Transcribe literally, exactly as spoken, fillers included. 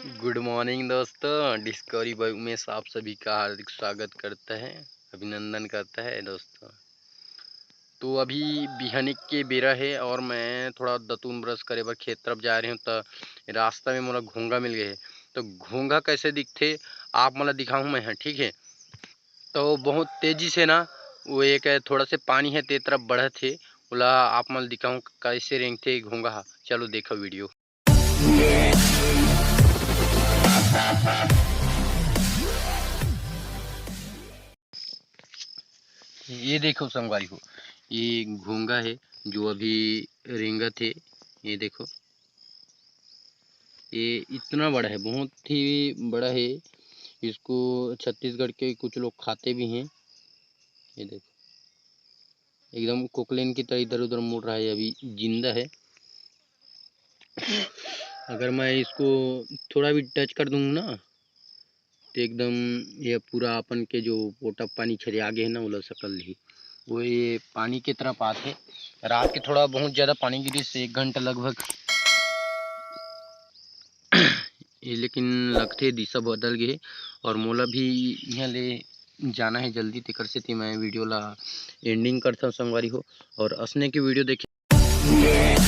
गुड morning दोस्तों, discovery बाय उमेश आप सभी का हार्दिक स्वागत करता है, अभिनंदन करता है दोस्तों। तो अभी बिहानी के बेरा है और मैं थोड़ा दतून ब्रश करे बर खेत तरफ जा रहे हूँ, तो रास्ता में मोला घोंघा मिल गए है। तो घोंघा कैसे दिखथे, आप मोला दिखाऊँ मैं, हाँ, ठीक है। तो बहुत तेजी से ना, वो एक थोड़ा से पानी है, ते तरफ बढ़त है, ओला आप मोला दिखाऊँ कैसे रेंगथे घोंघा। चलो देखो वीडियो। ये देखो संगवारी हो, ये घोंघा है जो अभी रेंगत है। ये देखो, ये इतना बड़ा है, बहुत ही बड़ा है। इसको छत्तीसगढ़ के कुछ लोग खाते भी हैं। ये देखो, एकदम कोकलेन की तरह इधर उधर मुड़ रहा है, अभी जिंदा है। अगर मैं इसको थोड़ा भी टच कर दूंगा ना, तो एकदम ये पूरा अपन के जो पोटा पानी छरिया गे है ना, ओला सकल ही। वो ये पानी के तरफ आथे। रात के थोड़ा बहुत ज़्यादा पानी गिरिस, एक घंटा लगभग। ये लेकिन लगथे दिशा बदल गे हे और मोला भी इहाँ ले जाना है जल्दी, तेकर सेती मैं वीडियो ला एंडिंग करथव संगवारी हो। और असने के वीडियो देखे